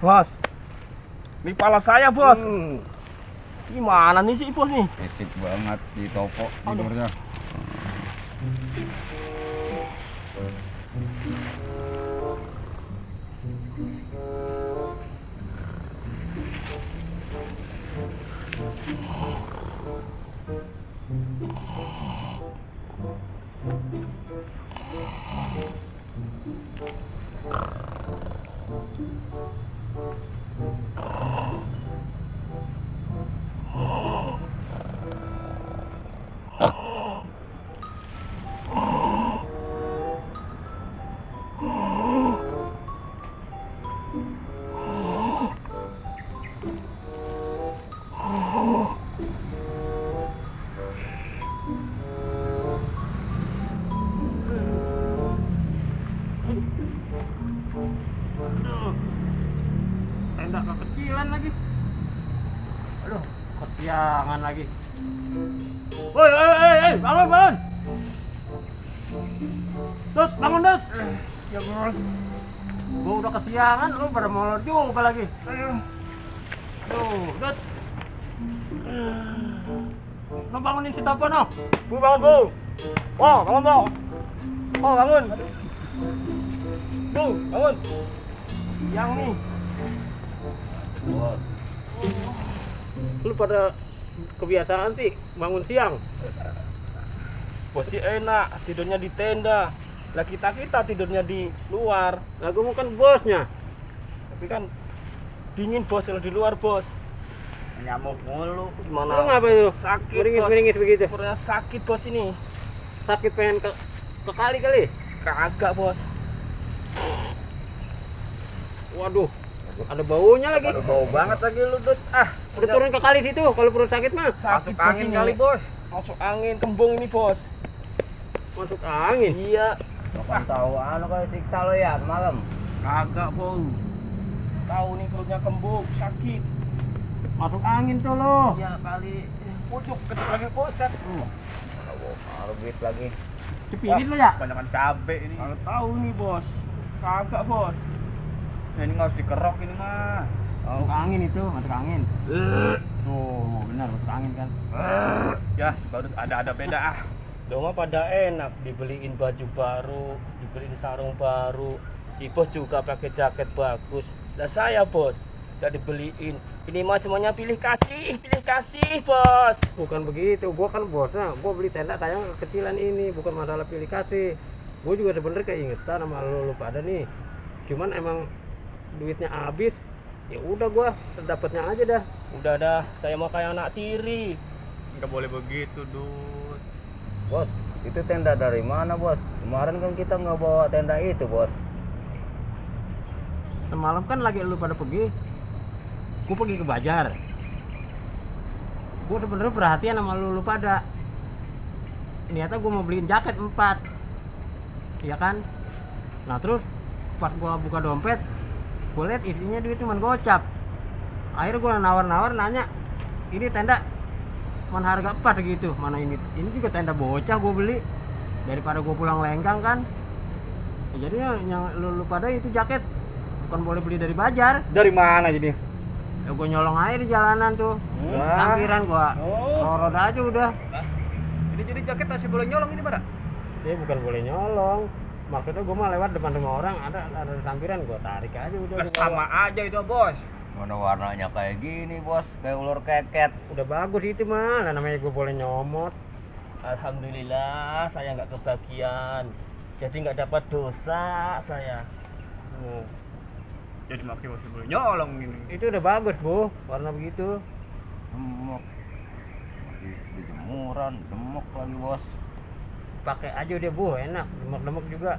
Bos, ini pala saya bos. Gimana nih sih bos nih? Etik banget di toko tidurnya. Tenda kekecilan lagi. Aduh, kesiangan lagi. Woi, bangun, bangun. Dut, bangun, Dut. Ya, bos. Gua udah kesiangan, lu pada molor juga lagi. Aduh, Dut. Lu bangunin si Topo, no. Bu, bangun, Bu. Wow, bangun, Bu. Oh, bangun. Bu, bangun. Yang nih. Bos, Lu pada kebiasaan sih bangun siang. Bos sih enak tidurnya di tenda. Lah kita tidurnya di luar. Lah gua kan bosnya. Tapi kan dingin bos kalau di luar bos. Nyamuk mulu. Gimana? Lu ngapain lu? Sakit. Meringis begitu. Perutnya sakit bos ini. Sakit pengen ke kali. Kagak bos. Waduh. Ada baunya lagi. Ada bau banget lagi lu, Dut. Udah turun ke kali situ kalau perut sakit mah. Masuk angin kali, Bos. Masuk angin kembung ini, Bos. Masuk angin? Iya. makan tahu kayak siksa lo ya malam. Kagak, Bos. Tahu nih perutnya kembung, sakit. Masuk angin tuh lo. Iya kali. Pucuk ketuk lagi bosan. Arbit lagi. Cepirit lo ya? Banyakan cabe ini. Kalau tahu nih, Bos. Kagak, Bos. Nah, ini nggak harus dikerok ini mah. Masuk angin itu, masuk angin. Tuh, benar masuk angin kan. Ya, baru ada beda Doma pada enak, dibeliin baju baru, dibeliin sarung baru. Si bos juga pakai jaket bagus. Dan saya bos, gak dibeliin. Ini mah semuanya pilih kasih, bos. Bukan begitu, gua kan bosnya. Gua beli tenda tayang kekecilan ini, bukan masalah pilih kasih. Gua juga sebenarnya keingetan sama lu pada nih. Cuman emang duitnya habis. Ya udah gua dapatnya aja dah. Udah dah, saya mau kayak anak tiri. Nggak boleh begitu, Dut. Bos, itu tenda dari mana, Bos? Kemarin kan kita nggak bawa tenda itu, Bos. Semalam kan lagi lu pada pergi. Gua pergi ke Bajar. Gua sebenarnya perhatian sama lu pada. Ternyata gua mau beliin jaket 4. Iya kan? Nah, terus pas gua buka dompet, gue lihat isinya duit cuma gocap. Akhirnya gue nawar-nawar nanya, ini tenda mana harga 4 gitu, mana ini juga tenda bocah gue beli daripada gue pulang lenggang kan. Ya, jadi yang lu pada itu jaket bukan boleh beli dari Bajar. Dari mana jadi? Ya gue nyolong air di jalanan tuh. Sampiran gue rorot aja udah. Ini jadi jaket masih boleh nyolong ini pada? Dia bukan boleh nyolong. Maksudnya gue mah lewat depan rumah orang ada sampiran gue tarik aja udah. Sama aja itu, Bos. Mana warnanya kayak gini, Bos? Kayak ular keket. Udah bagus itu mah, namanya gue boleh nyomot. Alhamdulillah saya nggak kebagian. Jadi nggak dapat dosa saya. Jadi masih boleh nyolong ini. Itu udah bagus, Bu. Warna begitu. Demok. Masih dijemuran, demok lagi, Bos. Pakai aja deh, Bu, enak, demok-demok juga.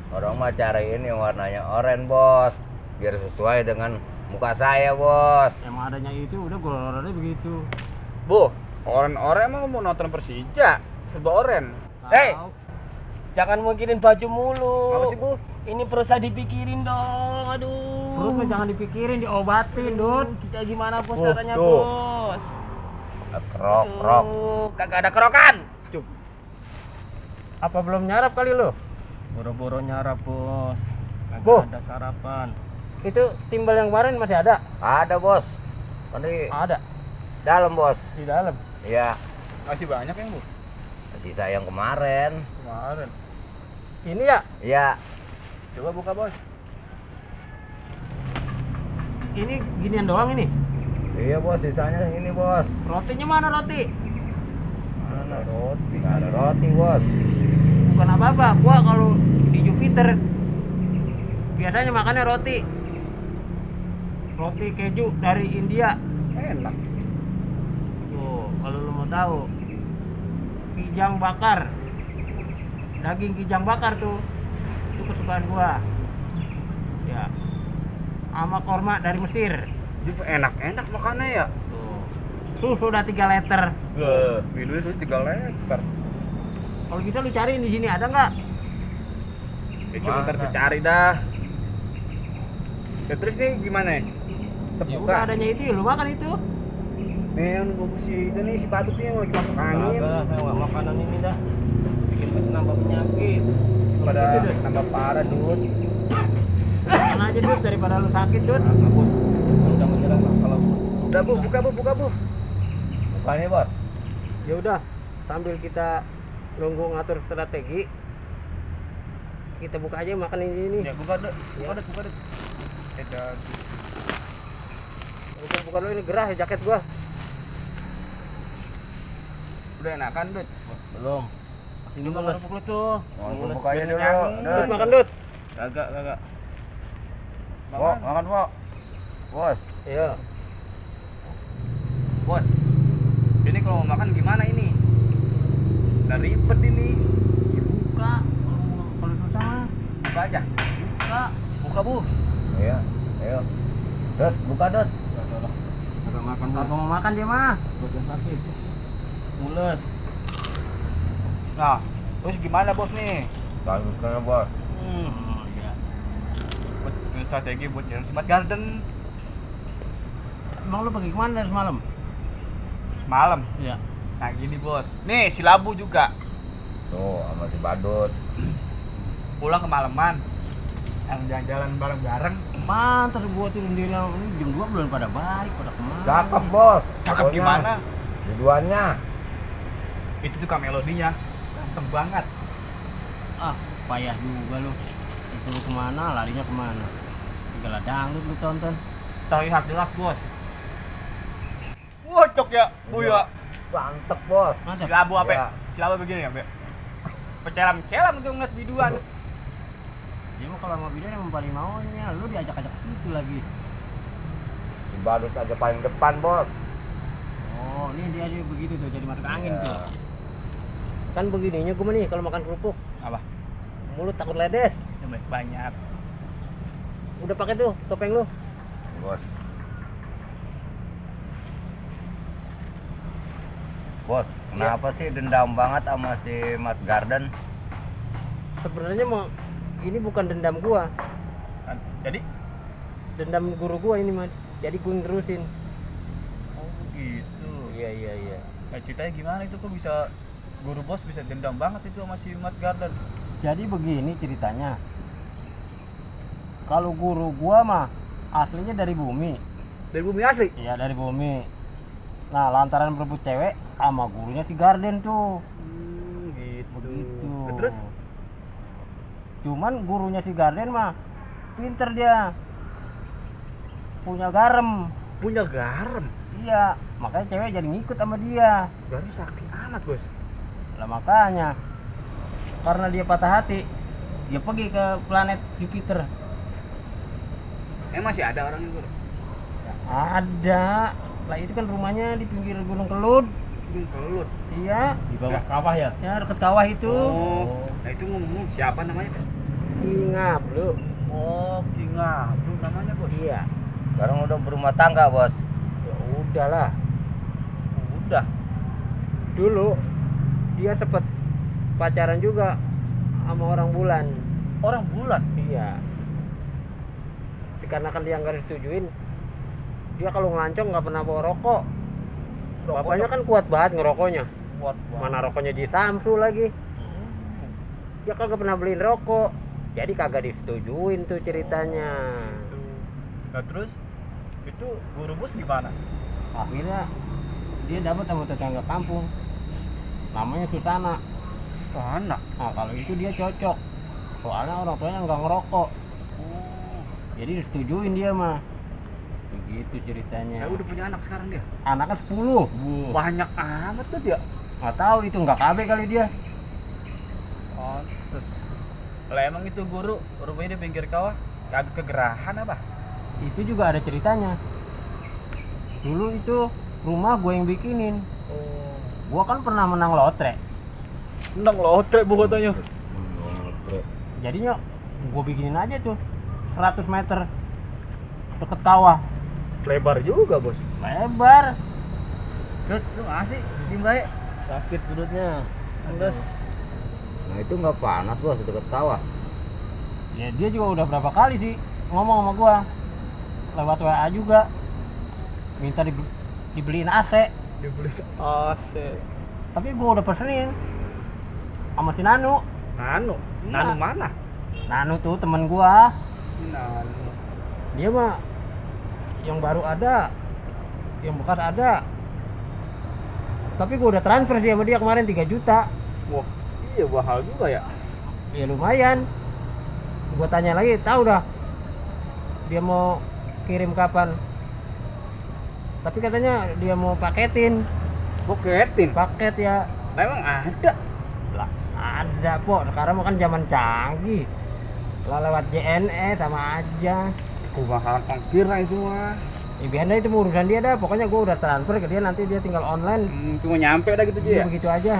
Orang mah cariin yang warnanya oranye, Bos, biar sesuai dengan muka saya, Bos. Emang adanya itu udah golongannya begitu. Bu, oranye emang mau nonton Persija, serba oranye. Hei, jangan mikirin baju mulu. apa sih, Bu? Ini perut saya dipikirin dong, aduh. Perut jangan dipikirin, diobatin, Dut. Kita gimana bos caranya, Bos? Kerok. Kagak ada kerokan. Apa belum nyarap kali lo? Boro-boro nyarap, Bos. Bu. Kagak ada sarapan. Itu timbal yang kemarin masih ada? Ada bos. Kan di Ada. dalam bos. Di dalam. Iya. Masih banyak yang bu? Sisa yang kemarin. Kemarin. Ini ya? Iya. Coba buka bos. Ini ginian doang ini. Iya bos, sisanya ini bos. Rotinya mana roti? Mana roti? Nggak ada roti bos. Bukan apa-apa. Gua kalau di Jupiter biasanya makannya roti. Roti keju dari India. Enak. Tuh, kalau lu mau tahu. Kijang bakar. Daging kijang bakar tuh. Itu kesukaan gua. Ya. Sama korma dari Mesir. Jadi enak-enak makannya ya. Tuh. Susu udah 3 liter. Minumnya terus 3 liter. Kalau bisa lu cariin di sini ada nggak? Ya coba ntar Mana? saya cari dah. Ya terus nih gimana ya? Tetep Ya buka. udah adanya itu, ya lu makan itu. Nih yang nunggu si itu nih si Patut nih yang lagi masuk angin. Kagak, saya nggak makanan ini dah. Bikin nambah penyakit. Pada Gitu, Dut. tambah parah Dut. Makan aja Dut daripada lu sakit Dut. Nah, bos. Udah menyerang lah kalau Udah bu, buka bu, buka bu. Bukannya bos. Ya udah, sambil kita nunggu ngatur strategi, kita buka aja makan ini. Ya buka Dut, buka Dut, buka Dut. Buka dulu ini gerah ya jaket gua. Udah enakan Dut. belum. Ini makan pukul tuh. Mau bukanya dulu. Dut Dut. makan Dut. Kagak. Pok, makan pok. Bos. Iya. Bos. Ini kalau mau makan gimana ini? Udah ribet ini. Buka. Kalau susah Buka aja. buka. Buka bu. Iya. Ayo. Dut, buka Dut. Udah makan Kalau mau makan dia mah. buat yang sakit. Mules. Nah, terus gimana bos nih? Bagus kan bos. Oh iya. Buat strategi buat jalan Smart Garden Emang lu pergi kemana dari semalam? malam. Iya. Nah gini bos. Nih si Labu juga Tuh, sama si Badut. pulang kemalaman. Yang jalan-jalan bareng-bareng. Pantas gua turun diri ini jam 2 belum pada balik, pada kemana? Cakep bos. Cakep Pokoknya. gimana? Duduannya. Itu tuh melodinya ganteng banget. Ah, payah juga lu. Disuruh kemana, larinya kemana? Segala dangdut lu tonton. Terlihat jelas bos. Wah cok ya, buya. Mantep bos. Si Mantap. Labu apa? Ya. Si Labu begini ya, Be. Pecelam-celam tuh ngeliat biduan. Dia mah kalau mau bidan yang paling maunya, lu diajak-ajak ke situ lagi. Si Badut aja paling depan bos. Oh, ini dia aja begitu tuh, jadi masuk angin Iya. tuh. Kan begininya gua nih kalau makan kerupuk, Apa? mulut takut ledes. Ya, banyak. Udah pakai tuh topeng lu. Bos. Bos, kenapa sih dendam banget sama si Mat Garden? Sebenarnya mau ini bukan dendam gua, Kan, jadi? dendam guru gua ini mah. Jadi gua nerusin. Oh gitu. Iya. Nah, ceritanya gimana itu kok bisa guru bos bisa dendam banget itu sama si Mat Garden? Jadi begini ceritanya. Kalau guru gua mah aslinya dari bumi. Dari bumi asli. Iya, dari bumi. Nah, lantaran berebut cewek sama gurunya si Garden tuh. Gitu. Begitu. Nah, terus Cuman gurunya si Garden mah pinter dia. Punya garam. punya garam. Iya, makanya cewek jadi ngikut sama dia. Garam sakti amat, Bos. Lah makanya karena dia patah hati, dia pergi ke planet Jupiter. Masih ada orang itu. Ada. Lah itu kan rumahnya di pinggir Gunung Kelud. Gunung Kelut. Iya, Di bawah kawah ya? ya dekat kawah itu. Oh, nah itu ngomong siapa namanya, Pak? Ingap lu. Oh, Kinga. Itu namanya, Bos. Iya. Sekarang udah berumah tangga bos. Ya udahlah. Udah. Dulu dia sempet pacaran juga sama orang bulan. Orang bulan. Iya. Dikarenakan dia nggak disetujuin, dia kalau ngelancong nggak pernah bawa rokok. Bapaknya kan kuat banget ngerokoknya. Kuat Mana rokoknya di Samsu lagi. Dia kagak pernah beliin rokok. Jadi kagak disetujuin tuh ceritanya. Nah terus itu guru bos gimana? Akhirnya dia dapat sama tetangga kampung, namanya Susana. Sana. Nah kalau itu dia cocok, soalnya orang tuanya nggak ngerokok, jadi disetujuin dia mah. Begitu ceritanya. Udah punya anak sekarang dia. Anaknya 10. Banyak amat tuh dia. Nggak tahu itu nggak KB kali dia. Oh, terus kalau emang itu guru rumahnya di pinggir kawah, kagak kegerahan apa? Itu juga ada ceritanya. Dulu itu rumah gue yang bikinin. Oh. Gue kan pernah menang lotre. Nang lotre bu katanya. Jadinya gue bikinin aja tuh 100 meter deket kawah. Lebar juga bos. Lebar. Terus lu ngasih di baik. Sakit perutnya. Terus Nah itu nggak panas bos deket kawah. Ya dia juga udah berapa kali sih ngomong sama gue lewat WA juga, minta dibeliin AC. Dibeli AC. Tapi gue udah pesenin sama si Nanu. Nano. Iya. Nano mana? Nanu tuh temen gua. Nano. Dia mah yang baru ada, yang bekas ada. Tapi gua udah transfer sih sama dia kemarin 3 juta. Wah, iya mahal juga ya. Ya lumayan. Gua tanya lagi, tahu dah dia mau kirim kapan. Tapi katanya dia mau paketin. Boketin. Paket ya. Memang ada. Lah, ada kok. Sekarang kan zaman canggih. Lah lewat JNE sama aja. Kemahalan ongkirnya itu mah. Ya biasa itu urusan dia dah. Pokoknya gua udah transfer ke dia, nanti dia tinggal online. Cuma nyampe dah gitu Iya, aja ya. begitu aja.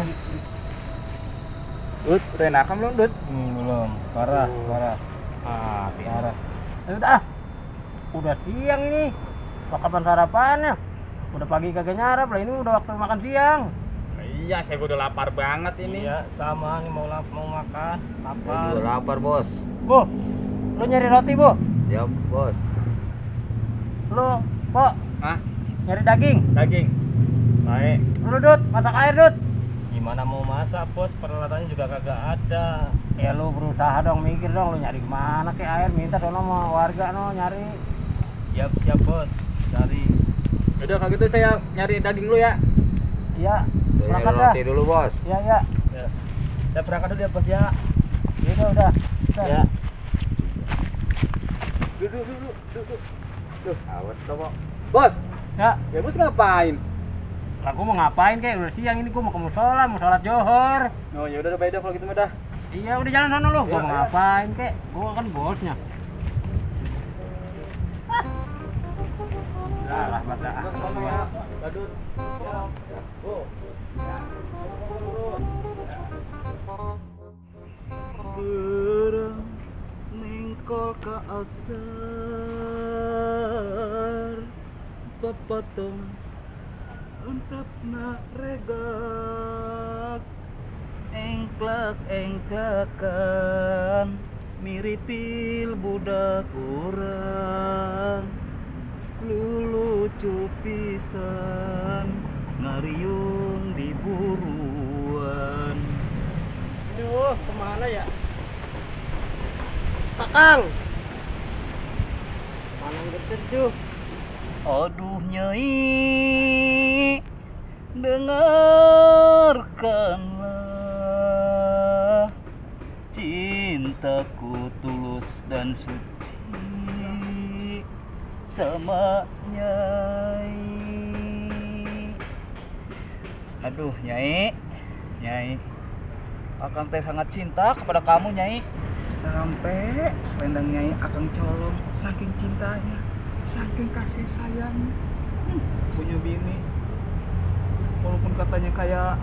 Dut, udah enakan belum, Dut? Belum. Parah, Oh. parah. Ah, piara. Udah. Udah siang ini. Mau kapan sarapannya? Udah pagi kagak nyarap lah, ini udah waktu makan siang. Iya, saya udah lapar banget ini. iya sama nih mau makan. Saya Lapar. juga lapar bos. Bu, lu nyari roti, Bu? Siap bos. Lu, Po, Hah? nyari daging? Daging. Baik. Lu, Dut, masak air, Dut. Gimana mau masak bos? Peralatannya juga kagak ada. Ya lu berusaha dong, mikir dong, lu nyari kemana ke air, minta dong sama warga no nyari. Siap bos. Cari. Udah kalau gitu saya nyari daging dulu ya. Iya, Saya berangkat nyari dah. roti dulu bos. Iya, iya. Ya. Saya berangkat dulu ya bos ya. Udah. Ya. Duduk. Duh, awas dong, Pak. Bos, Ya, ya bos ngapain? lah gua mau ngapain kek, udah siang ini gua mau ke musola, mau sholat johor. Oh, ya udah baik dah kalau gitu mah dah. Iya, udah jalan sana lu. Gua Ya, mau ya. ngapain kek? Gua kan bosnya. Lah, pada Sama ya, Badut. Ya. Oh. Berang ningko ka asar papatong untap na regak engklakan miripil budak urang lulucu pisan ngariung di buruan. Aduh, kemana ya? Kakang. Mana yang tertuju? Aduh Nyai, dengarkanlah cintaku tulus dan suci sama Nyai. Aduh Nyai, Akang teh sangat cinta kepada kamu Nyai. Sampai selendang Nyai Akang colong saking cintanya, saking kasih sayangnya. Punya bini, walaupun katanya kayak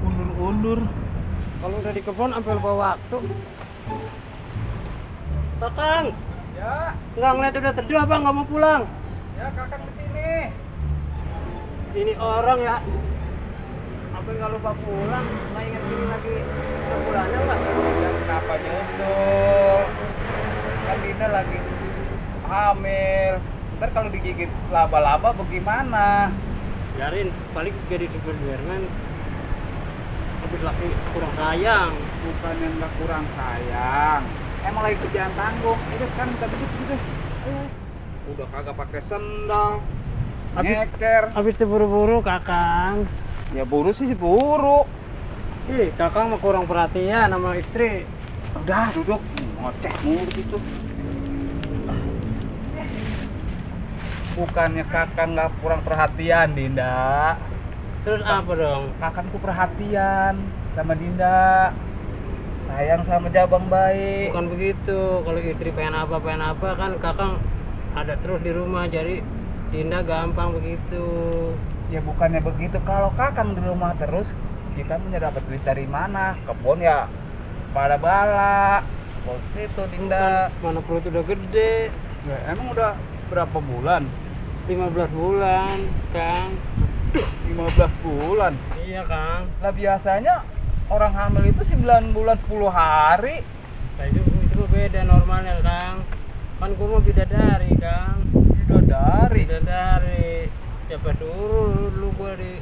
undur-undur. Kalau udah di kebun sampai lupa waktu. Kakang, Ya, nggak ngeliat udah teduh apa nggak mau pulang? ya Kakang di sini. Ini orang ya, sampai nggak lupa pulang, nggak inget ini lagi bulannya nggak? Ya, kenapa nyusul? Kan Dina lagi hamil. Ntar kalau digigit laba-laba bagaimana? Biarin, paling jadi superman. Habis laki kurang sayang. Bukan yang nggak kurang sayang, emang lagi kerjaan tanggung. Udah sekarang kita duduk gitu. Ayo. Udah kagak pakai sendal. Ngeker. Habis itu buru-buru Kakang. Ya buru sih buru. Ih, Kakang mah kurang perhatian sama istri. Udah duduk. Ngoceh mulu gitu. Bukannya kakak nggak kurang perhatian, Dinda. Terus apa dong? Kakak tuh perhatian sama Dinda. Sayang sama Jabang baik. Bukan begitu. Kalau istri pengen apa kan Kakang ada terus di rumah. Jadi Dinda gampang begitu. Ya bukannya begitu. Kalau kakak di rumah terus, kita punya dapat duit dari mana? Kebun ya pada bala. Begitu Dinda. Mana perut udah gede. Ya, emang udah berapa bulan? 15 bulan, Kang. 15 bulan. Iya, Kang. Lah biasanya orang hamil itu 9 bulan 10 hari. Nah, itu beda normalnya, Kang. Kan gua mau bidadari, Kang. Bidadari. Bidadari. Siapa suruh lu gua di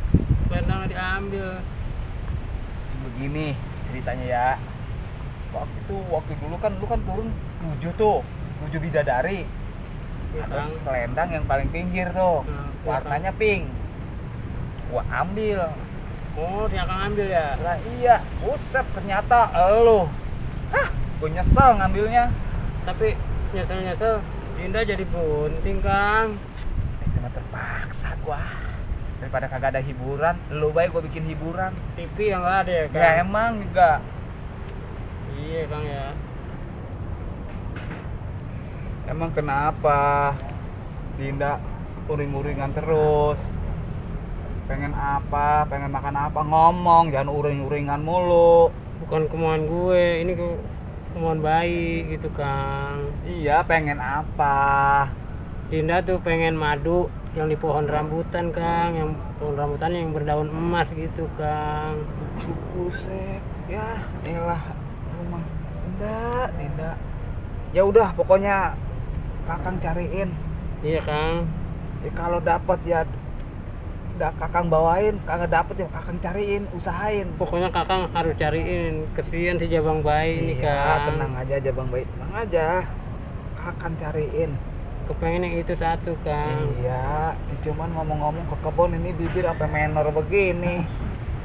selendang diambil. Begini ceritanya ya. Waktu dulu kan lu kan turun 7 tuh. 7 bidadari. Iya, Terus Kang. selendang yang paling pinggir tuh. Nah, iya, Warnanya pink. Gua ambil. Oh, dia akan ambil ya? Lah iya, buset ternyata elu. Hah, gua nyesel ngambilnya. Tapi nyesel Dinda jadi bunting, Kang. Itu mah terpaksa gua. Daripada kagak ada hiburan, lu baik gua bikin hiburan. TV yang nggak ada ya, Kang? Ya emang juga. Iya, Kang ya. Emang kenapa Dinda uring-uringan terus? Pengen apa, pengen makan apa, ngomong, jangan uring-uringan mulu. Bukan kemauan gue, ini kemauan bayi gitu, Kang. Iya, pengen apa? Dinda tuh pengen madu yang di pohon rambutan, Kang. Yang pohon rambutan yang berdaun emas gitu, Kang. Buset, ya elah rumah Dinda. Ya udah, pokoknya Kakang cariin. Iya, Kang. Ya kalau dapat ya udah Kakang bawain, kagak dapet ya Kakang cariin, usahain. Pokoknya Kakang harus cariin. Kesian si Jabang bayi ini, Iya, Kang. tenang aja Bang Baik, tenang aja. Kakang cariin. Kepengen yang itu satu, Kang. Iya, cuman ngomong-ngomong ke kebun ini bibir sampai menor begini.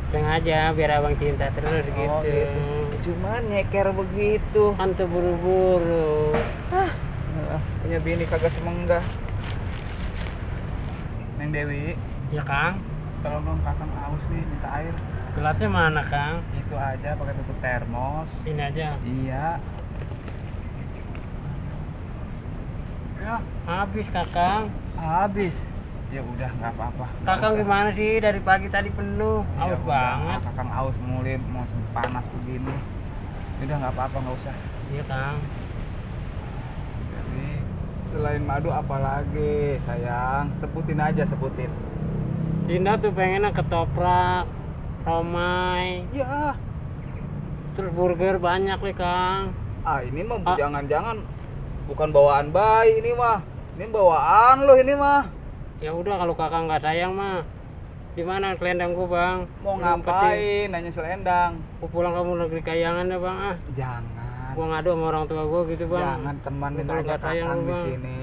Sengaja biar abang cinta terus Oh, gitu. Cuman nyeker begitu. Kan tuh buru-buru. Punya bini kagak semenggah. Neng Dewi, Ya, Kang. tolong dong Kakang aus nih, minta air. Gelasnya mana, Kang? Itu aja pakai tutup termos. Ini aja. Iya. Ya, habis, Kakang. Habis. Ya udah nggak apa-apa. Nggak Kakang usah. gimana sih dari pagi tadi penuh? Ya Aus udah, banget. Kakang aus mulai mau panas begini. Udah nggak apa-apa, nggak usah. Iya, Kang. Jadi selain madu apalagi sayang, sebutin aja sebutin. Dinda tuh pengennya ketoprak, romai, Ya, terus burger banyak nih, Kang. ini mah Ah. jangan-jangan bukan bawaan bayi ini mah. Ini bawaan lo ini mah. Ya udah kalau Kakang nggak sayang mah, di mana kelendang gua, Bang? Mau Yang penting ngapain nanya selendang? gua pulang kamu negeri kayangan ya, Bang. Ah, Jangan. gua ngadu sama orang tua gua gitu, Bang. Jangan temenin Kalau aja nggak sayang Kakang lu, di Bang. sini.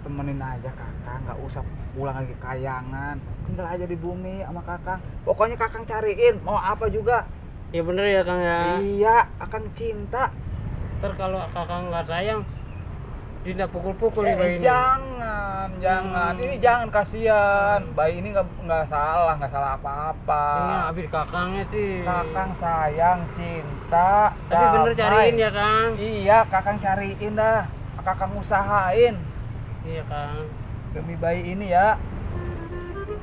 Temenin aja Kakang, nggak usah pulang lagi kayangan. Tinggal aja di bumi sama Kakang. Pokoknya Kakang cariin mau apa juga. Ya bener ya, Kang ya. Iya, akan cinta. Ntar kalau Kakang nggak sayang, Dinda pukul-pukul nih bayi ini. Jangan. Ini jangan, kasihan. Bayi ini nggak salah apa-apa. Ini habis Kakangnya sih. Kakang sayang, cinta. Tapi bener damai. cariin ya, Kang. Iya, Kakang cariin dah. Kakang usahain Iya, Kang. demi bayi ini ya.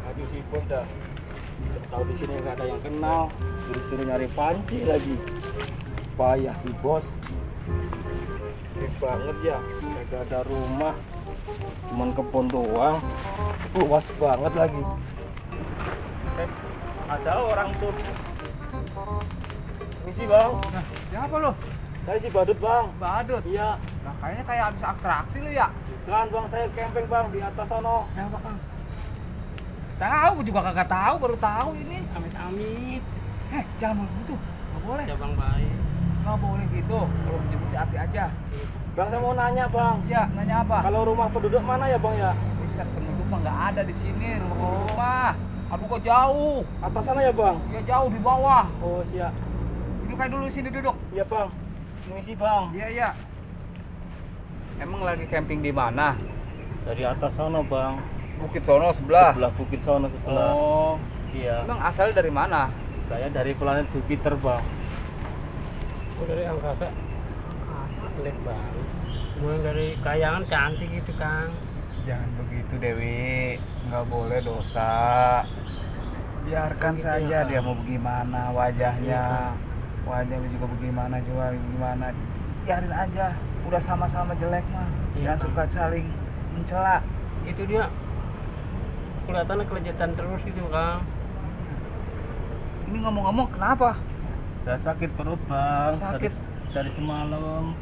Aduh si bos dah. Tahu di sini nggak ada yang kenal, suruh nyari panci lagi. Payah si bos. Gede banget ya, kagak ada rumah, cuman kebun doang, luas banget lagi. Ada orang tuh. Misi bang, Nah, siapa lo? saya si Badut bang. Badut. Iya, Nah, kayaknya kayak habis atraksi lo ya. kan bang saya camping bang di atas sono. Siapa Kang? Tahu, gua juga kagak tahu, baru tahu ini. Amit-amit. Jangan mau gitu. Nggak boleh. Jabang bayi. Nggak boleh gitu. Kalau menyebut api aja. Bang, saya mau nanya bang. Iya, nanya apa? Kalau rumah penduduk mana ya bang ya? Bisa penduduk mah nggak ada di sini rumah. Aduh kok jauh. Atas sana ya bang? Ya jauh di bawah. Oh siap. Duduk aja dulu sini duduk. Iya bang. Misi bang. Iya iya. Emang lagi camping di mana? Dari atas sana bang. Bukit Sono sebelah. Sebelah Bukit Sono sebelah. Oh. Iya. Emang asal dari mana? Saya dari planet Jupiter bang. Oh, dari angkasa. Jelek banget. Mulai dari kayangan cantik gitu Kang. Jangan begitu Dewi, nggak boleh dosa. Biarkan Begitu saja ya, dia Kang. mau bagaimana wajahnya, wajahnya juga bagaimana. Biarin aja, udah sama-sama jelek mah. Iya, Jangan Kang. suka saling mencela. Itu dia kelihatannya kelejetan terus gitu Kang. Ini ngomong-ngomong kenapa? Saya sakit perut bang. Sakit? Dari semalam.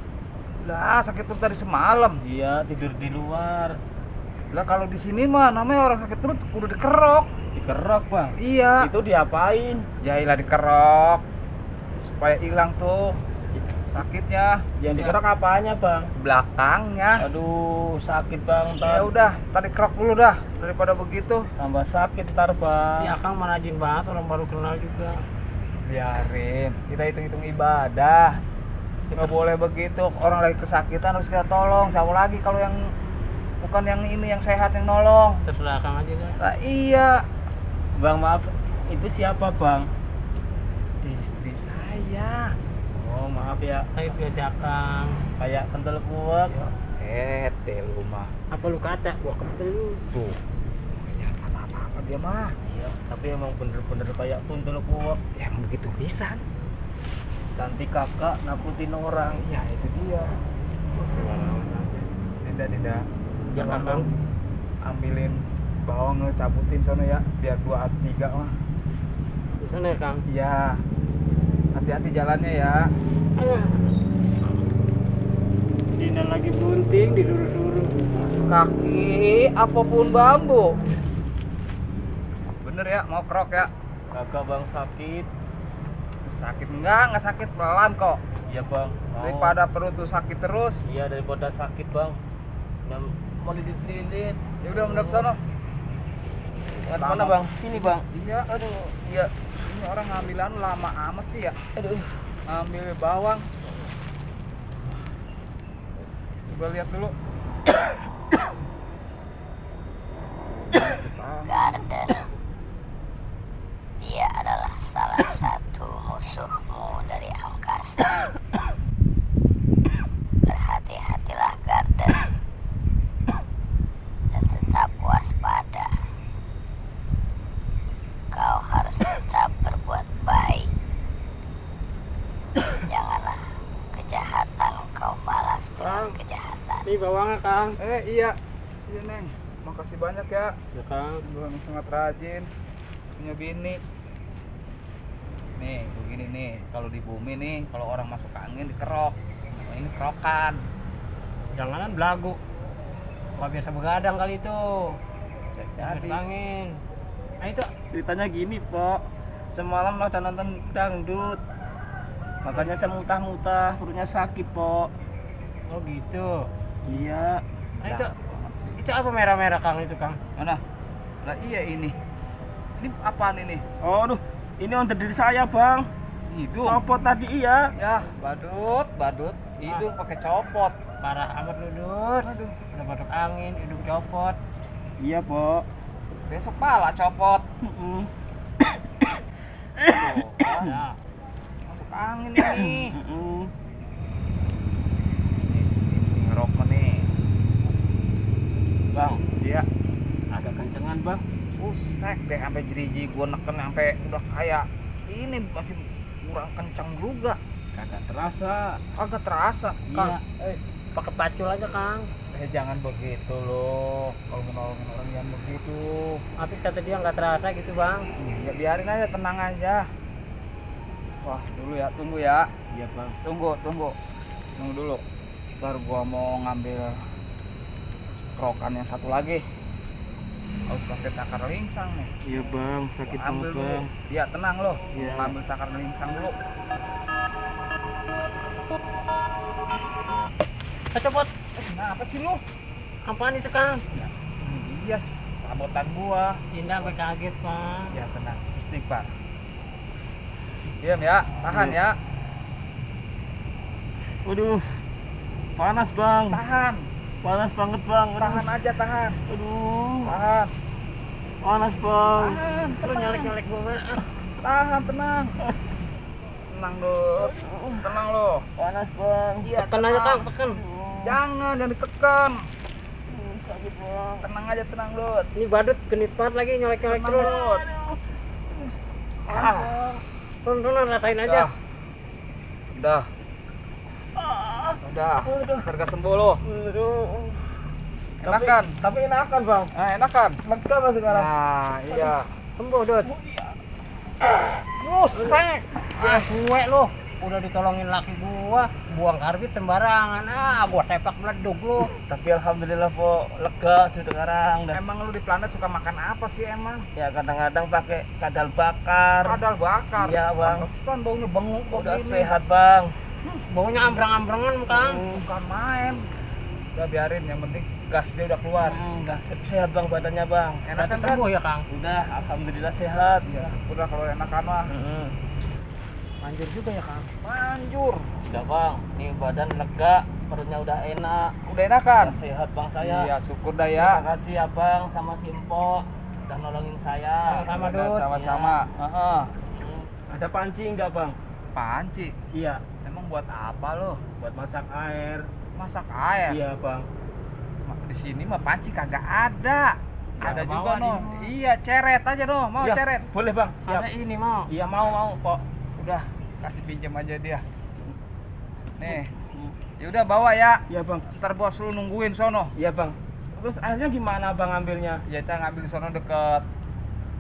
Lah sakit perut dari semalam. Iya tidur di luar. Lah kalau di sini mah namanya orang sakit perut udah dikerok. Dikerok bang. Iya. Itu diapain? Jailah dikerok supaya hilang tuh sakitnya. Yang dikerok apanya bang? Belakangnya. Aduh sakit bang. Ya udah, tadi kerok dulu dah daripada begitu. Tambah sakit ntar Si bang. Akang mana rajin banget, orang baru kenal juga. Biarin, kita hitung-hitung ibadah. Nggak boleh begitu, orang lagi kesakitan harus kita tolong. Sama lagi kalau yang bukan yang ini yang sehat yang nolong. Terserah Akang aja kan. Lah iya, Bang maaf. Itu siapa bang? istri saya. Oh maaf ya. Nah, itu ya si Akang. Kayak kental kuat. Lu mah. Apa lu kata? Gua kental lu. Tuh. Ya apa-apa dia mah. Iya. Tapi emang bener-bener kayak kental kuat. Ya emang begitu pisan. Cantik kakak nakutin orang. Ya itu dia. Tidak. Ya Jangan Akang. ambilin bawang lu cabutin sono ya, biar 2 atau 3 mah. Di sana ya Kang. Iya. Hati-hati jalannya ya. Ayo. Dina lagi bunting disuruh-suruh. Kaki apapun bambu. Bener ya, mau kerok ya. Kakak bang sakit. Sakit enggak sakit, pelan kok. Iya bang. Mau. Daripada perut tuh sakit terus. Iya daripada sakit bang. Mau lilit-lilit. Ya udah mendap sono. Lewat mana bang? Sini bang. Iya, Aduh. Iya. ini orang ngambilan lama amat sih ya. Aduh. Ambil bawang. Coba lihat dulu. Garden. Dia adalah salah satu musuhmu dari angkasa. Berhati-hatilah Garden. Dan tetap waspada. Kau harus tetap berbuat baik. Janganlah kejahatan kau balas dengan kejahatan. Ini bawangnya Kang. Iya. Iya, Neng. Makasih banyak ya. Ya Kang. Lu yang sangat rajin. Punya bini. Nih, begini nih. Kalau di bumi nih, kalau orang masuk angin dikerok. Nah, ini kerokan. Janganan belagu. Nggak biasa begadang kali itu. Jadi. Angin. Nah itu Ceritanya gini Pok. Semalam ada nonton dangdut. Makanya saya muntah-muntah, perutnya sakit Pok. oh gitu. Iya. Nah itu banget sih. itu apa merah-merah Kang itu Kang? Mana? Lah iya ini. Ini apaan ini? Oh aduh. Ini under diri saya bang. Hidung. Copot tadi iya. Ya, badut. Hidung pakai copot. Parah amat lu Dut. Aduh. Udah batuk angin, hidung copot. Iya Pok. Besok pala copot. Mm-mm. Tuh, kan? Ya. Masuk angin ini. Mm-mm. Ini ngerok nih. Bang, Iya. agak kencengan bang. Pusek deh sampai jeriji gua neken sampai udah kayak ini masih kurang kencang juga. Kagak terasa. Agak terasa. Iya. Pakai pacul aja Kang. Jangan begitu loh. Kalau menolongin orang jangan begitu. Tapi kata dia nggak terasa gitu Bang. Ya biarin aja, tenang aja. Wah, dulu ya, tunggu ya. Iya bang. Tunggu dulu. Baru gua mau ngambil kerokan yang satu lagi. Harus pakai cakar lingsang nih. Iya bang, sakit Gua ambil banget dulu. bang. Ya tenang loh. Iya. Gua ambil cakar lingsang dulu. Kecopot. Kenapa sih lu? Apaan itu Kang? Ini dia perabotan gua. Dinda sampai kaget Kang. Ya tenang, istighfar. Diam ya, tahan ya. Waduh, panas bang, Tahan, panas banget bang. Aduh. tahan aja, tahan. Aduh, Tahan, panas bang. tahan, Lu nyalek-nyalek gua. tahan, tenang. Tenang Dut, tenang lo. Panas bang. Iya, Tekan aja Kang, tekan. Jangan ditekan. Sakit bang. Tenang aja, tenang Dut. Ini badut genit banget lagi nyalek-nyalek Tenang terus. Dut. Turun ratain aja. Udah. Udah. Harga sembuh lo. Aduh. Enakan. Tapi enakan bang. Nah, enakan. Lega bang sekarang. Nah, iya. Sembuh, Dut. Buset. Gue lu udah ditolongin laki gua, buang karbit sembarangan. Gua sepak meleduk lu. Tapi alhamdulillah po lega sekarang. Dan Emang lu di planet suka makan apa sih emang? ya kadang-kadang pakai kadal bakar. Kadal bakar. Iya, Bang. Pantesan baunya benguk Udah begini. sehat bang. Baunya ambrang-ambrangan, Kang. Bukan main. Udah biarin, yang penting gas dia udah keluar. Udah sehat bang badannya bang. Enakan Berarti kan? sembuh ya, Kang? Udah, alhamdulillah sehat. Ya, udah kalau enakan mah. Manjur juga ya, Kang. Manjur. Udah bang, nih badan lega, perutnya udah enak. Udah enakan? Udah sehat bang saya. Iya, syukur dah Terima ya. kasih ya bang sama Simpo udah nolongin saya. Sama, Udah, Dut. sama-sama. Heeh. Ada panci enggak bang? Panci. Iya, Emang buat apa lo? buat masak air. Masak air. Iya bang. Di sini mah panci kagak ada. Ya, Ada mau juga di noh. rumah. Iya, ceret aja noh. Mau Ya, ceret. boleh bang. Siap. Ada ini mau. Iya mau kok. Udah, kasih pinjam aja dia. Nih. Ya udah bawa ya. Iya bang. Ntar bos lu nungguin sono. Iya bang. Terus airnya gimana bang ambilnya? Ya kita ngambil di sono deket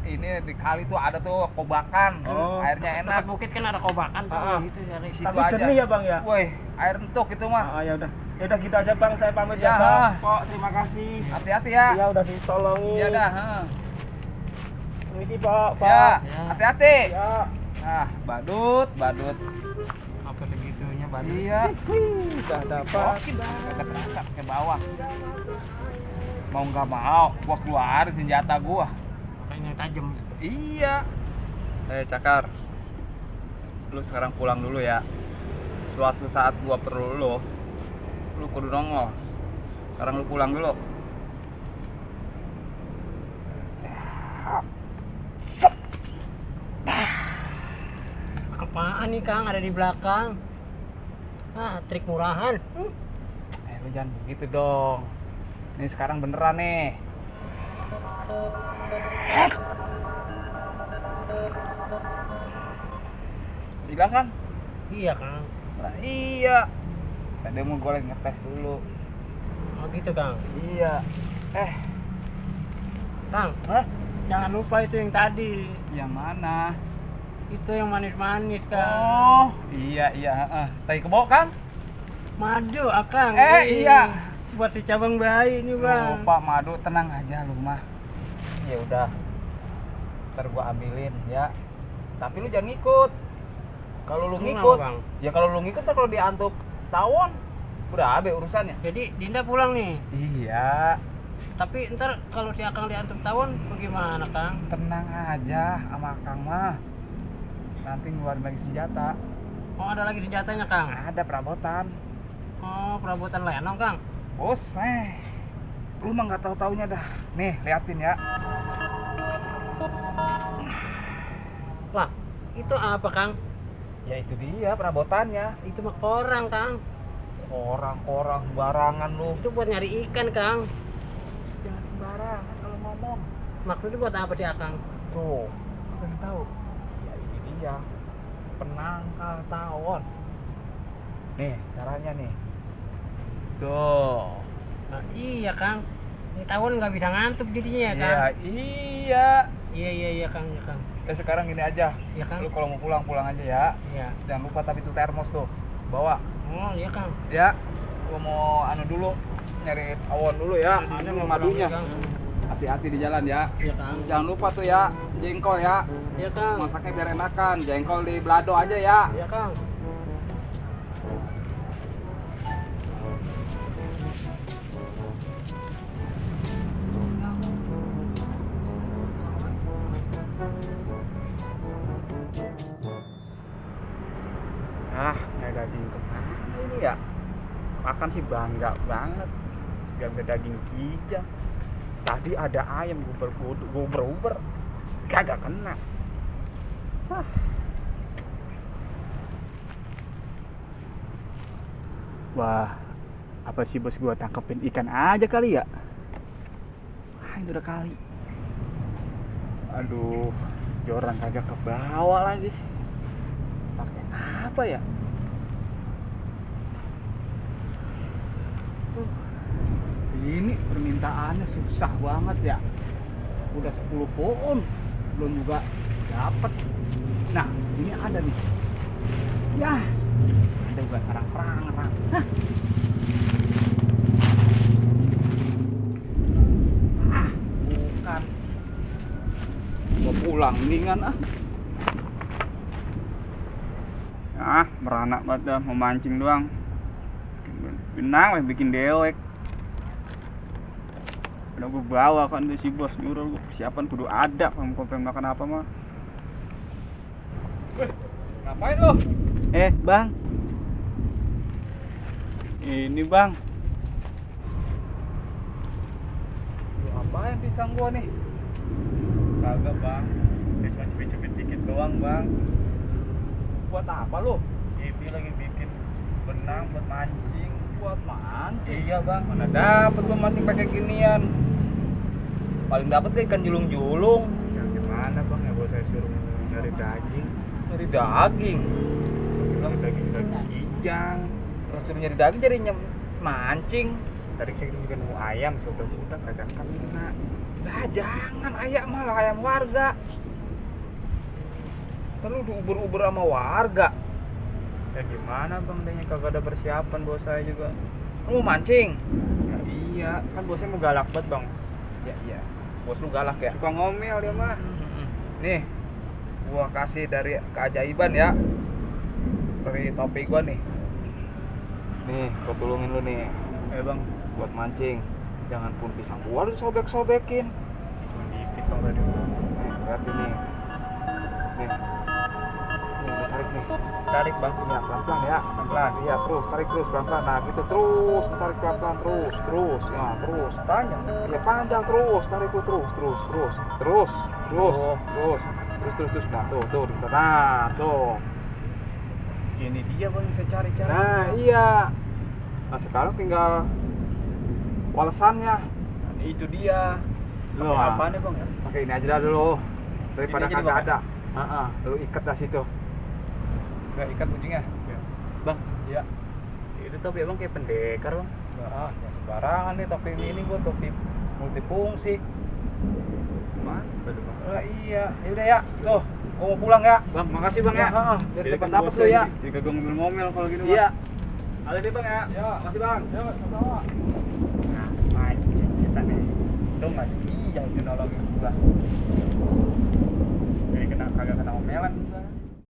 ini di kali tuh ada tuh kobakan. Oh. Airnya enak. Tempat bukit kan ada kobakan tuh Ah, ah. gitu cari. Situ Tapi aja. jernih ya bang ya? Woi, air entuk itu mah. Ya udah. Ya udah gitu aja bang. Saya pamit ya, Ya. bang. Kok terima kasih. Hati-hati ya. Iya udah ditolongin. Iya dah, heeh. Permisi pak. Ya, Ya. hati-hati. Ya. Nah, badut, badut. Apa segitunya badut? Iya. Udah dapat. Kagak terasa ke bawah. Mau nggak mau, gua keluarin senjata gua. Makanya tajam. Iya. Cakar. Lu sekarang pulang dulu ya. Suatu saat gua perlu lu kudu nongol. Sekarang lu pulang dulu. Apaan nih, Kang? Ada di belakang. Trik murahan. Lu jangan begitu dong. Ini sekarang beneran nih. Hilang kan? Iya, Kang. Nah, iya. Tadi mau gue lagi ngetes dulu. Oh gitu, Kang. Iya. Kang, Hah? jangan lupa itu yang tadi. Yang mana? Itu yang manis-manis, Kang. Oh, iya iya. Tai kebo kan? Madu, Akang. Iya. Buat si cabang bayi ini, Bang. Lupa madu, tenang aja lu mah. Ya udah. Ntar gua ambilin ya. Tapi lu jangan ngikut. Kalau lu Emang ngikut, apa, Bang? ya kalau lu ngikut ntar kalau diantuk tawon, udah habis urusannya. Jadi Dinda pulang nih. Iya, Tapi ntar kalau si Akang diantuk tawon bagaimana, Kang? tenang aja sama Kang mah. Nanti ngeluarin lagi senjata. Oh, ada lagi senjatanya, Kang. Ada perabotan. Oh, perabotan lenong, Kang. Bos, lu mah nggak tahu-taunya dah. Nih, liatin ya. Wah, itu apa, Kang? Ya itu dia perabotannya. Itu mah korang, Kang. Orang-orang barangan lu. Itu buat nyari ikan, Kang. Jangan sembarangan kalau ngomong. Maksudnya buat apa sih, Akang? Tuh, pengen tahu. Ya ini dia. Penangkal tawon. Nih, caranya nih. Tuh. Nah, iya, Kang. Ini tawon nggak bisa ngantuk jadinya ya, Kang? Ya, iya. Iya, Kang. Ya, Kang. Sekarang gini aja. Iya, Kang. Lu kalau mau pulang pulang aja ya. Iya. Jangan lupa tapi itu termos tuh. Bawa. Oh, iya, Kang. Ya. Gua mau anu dulu nyari tawon dulu ya. Ini Ini mau madunya. pulang, Kang. Hati-hati di jalan ya. Iya, Kang. Jangan lupa tuh ya, jengkol ya. Iya, Kang. Masaknya biar enakan. Jengkol di belado aja ya. Iya, Kang. daging kemana ini ya? Makan sih bangga banget. Gak ada daging kijang. Tadi ada ayam guber-guber. Kagak kena. Hah. Wah, apa sih bos gua tangkepin ikan aja kali ya? Wah, ini udah kali. Aduh, joran kagak ke bawah lagi. Pakai apa ya? Ini permintaannya susah banget ya. Udah 10 pohon belum juga dapat. Nah, ini ada nih. Ya, ada juga sarang perang-perang. Hah. Bukan. Gua pulang mendingan ah. Ah, beranak banget dah, memancing doang. Benang bikin dewek. Udah gue bawa kan tuh si bos nyuruh gue persiapan kudu ada kalau pengen makan apa mah. Ngapain lo? Bang. Ini bang. Lu apain pisang gua nih? Kagak bang. Cuma cubit-cubit dikit doang bang. Buat apa lo? Ini lagi bikin benang buat mancing. Buat mancing? Iya bang. Mana dapet gua mancing pakai ginian? Paling dapet kan ikan julung-julung. Ya gimana bang ya, bos saya suruh nyari daging. Nyari daging? Bilang daging kijang. Terus suruh nyari daging jadi mancing. Tadi saya juga nemu ayam, coba udah kagak kena. Lah jangan ayam, malah ayam warga. Terus diuber-uber sama warga. Ya gimana bang, danya kagak ada persiapan bos saya juga. Lu mau mancing? Ya, iya, kan bosnya mau galak banget bang. Iya. Bos lu galak ya? Suka ngomel dia mah. Nih, gua kasih dari keajaiban ya. Dari topi gua nih. Nih, gua tulungin lu nih. Bang, buat mancing. Jangan pun pisang gua lu sobek-sobekin. Dikit bang tadi. Nih, lihat ini. Nih, tarik nih. Tarik bang, ya pelan-pelan ya, pelan-pelan. Iya, terus tarik terus pelan-pelan. Nah, gitu terus, tarik pelan-pelan terus. Ya, terus. Panjang. Ya panjang terus, tarik tuh terus. Nah, tuh. Nah, tuh. Ini dia bang yang saya cari. Nah, iya. Nah, sekarang tinggal walesannya. Nah, itu dia. Lo apa nih bang ya? Pakai ini aja dah dulu. Daripada kagak ada. Lu ikat dah situ. Nggak ikat kucingnya? Ya. Bang, iya. Itu topi bang kayak pendekar bang. Ya sembarangan nih topi ini gua topi multifungsi. Mana? Bang. Iya, yaudah ya. Tuh, gua mau pulang ya. Bang, makasih bang ya. Jadi dapat lu ya. Jika gua ngomel-ngomel kalau gitu bang. Iya. Halo deh bang ya. Ya, makasih bang. Ya, sama-sama. Nah, mancing kita nih. Tuh nggak iya yang nolongin gua. Jadi kagak kena omelan.